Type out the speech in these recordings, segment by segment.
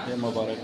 اے مبارک۔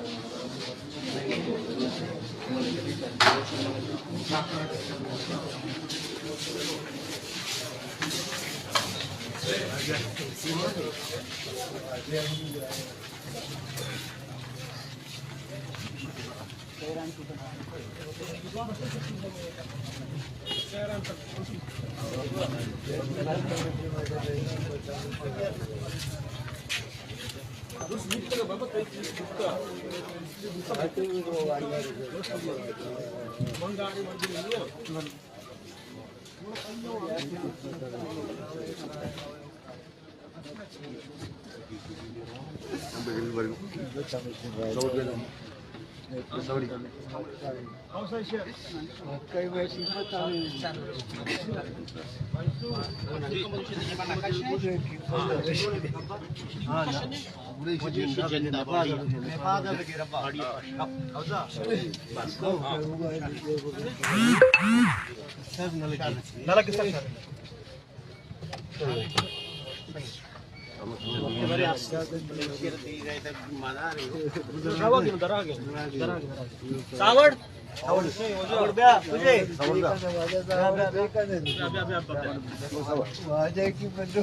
ساوڑ۔ ساوڑ بیا، تجھے۔ بیا، بیا، بیا۔ واجہ کی بندو۔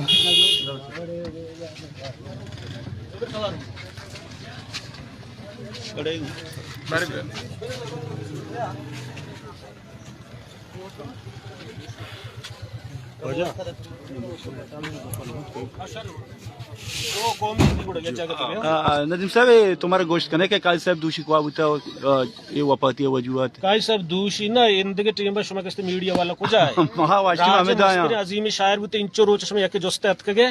آ، آ، ندیم صاحب، اے تو مارا گوشت کنے کہ قاضی صاحب دوشی کوا بوتا، آ، اے وفاتی وجوہات؟ قاضی صاحب دوشی نہ، اندگہ ٹیم شما کستے میڈیا والا کجا ہے؟ ما واشی راج ہمیں دایا۔ مستریں عظیم شاعر بوتے، انچو روچ شما یک جستے اتکگے۔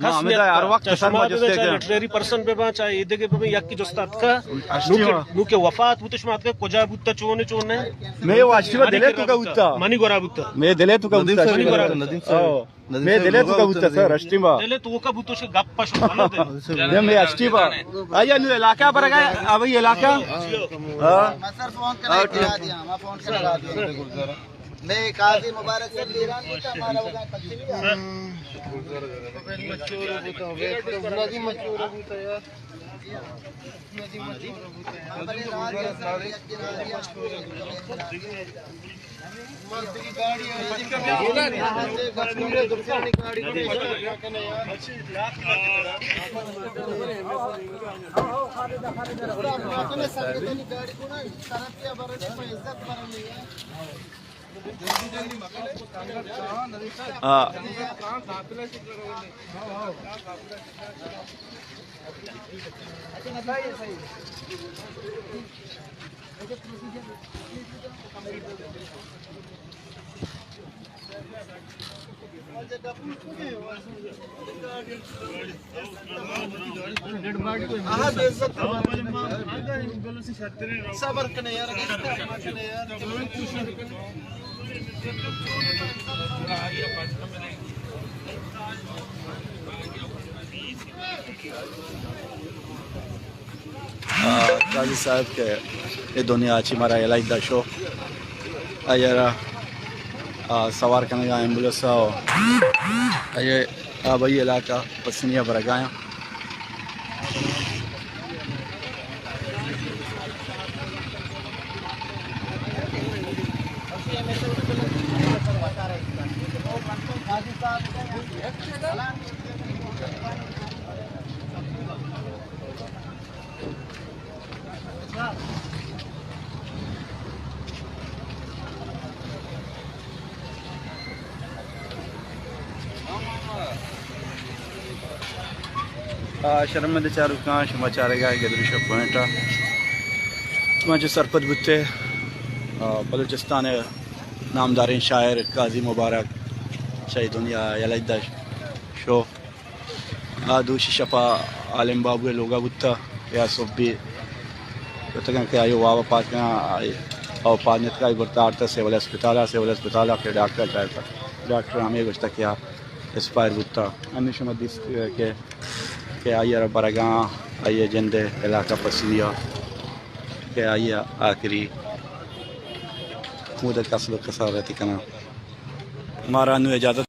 ما ہمیں دایا، ہر وقت چاہے سر شما ما بہ جستے چاہے کہ لٹریری پرسن بہ باں، چاہے ایدگہ بہ، یکی جستا اتکا۔ اشتی نوکہ، ما۔ نوکہ وفات بوتے شما اتکا، کجا بوتا، چونے، چونے؟ میں واشی ما دلے تو کا بوتا۔ منی گورا بوتا۔ میں دلے تو کا بوتا۔ منی گورا بوتا۔ ندیم صاحب۔ آؤ۔ ندیم میں صاحب دلے تو کا بوتا سر، اشتی ما۔ دلے تو کا بوتا، شے گپ پش۔ میں اشتی ما۔ آیا نو علاقہ پر گئے، ابھی علاقہ۔ ہاں۔ میں سر فون کرا دیا، میں فون کرا دیا۔ میں قاضی مبارک سے ایران بوتا، ہمارا ہوگا پچھلی۔ مچور بوتا، نظیم مچور بوتا یار۔ نظیم مچور بوتا یار۔ مردگی گاڑی ہے۔ گاڑی کو نا، طرف کیا بھرنے، عزت بھرنے۔ ہاں۔ صبر کنے یار، صبر کنے یار۔ آ، قاضی صاحب کہ اے دنیا چی مارا علاج دا شو۔ آئی را، آ، سوار کنگا ایمبولینس آ، آئی آبائی علاقہ پسنی آ برگایا۔ آ، شرمند چاروکاں، شما چارگا گدریشا پوائنٹ ءَ۔ شما چہ سرپد بوتے، آ، بلوچستان ءِ نامداریں شاعر قاضی مبارک شہ اے دنیا یلہ داشت شو۔ آ دوشی شپا عالم بابو ءِ لوگا بوتا یا صبحی شتگاں کہ آئی واب پاد کناں، آئی او پاد نیتکا، آئی برتا آرتا سول ہسپتالا، سول ہسپتالا کہ ڈاکٹر چارتا، ڈاکٹر ہمے گوشتا کہ آ ایکسپائر بوتا۔ ہمے شما دیست کہ، کہ آئی را برگاں، آئی جند علاقہ پسنیا کہ آئی آخری مود کسب کسارتی کناں۔ مارا نو اجازت۔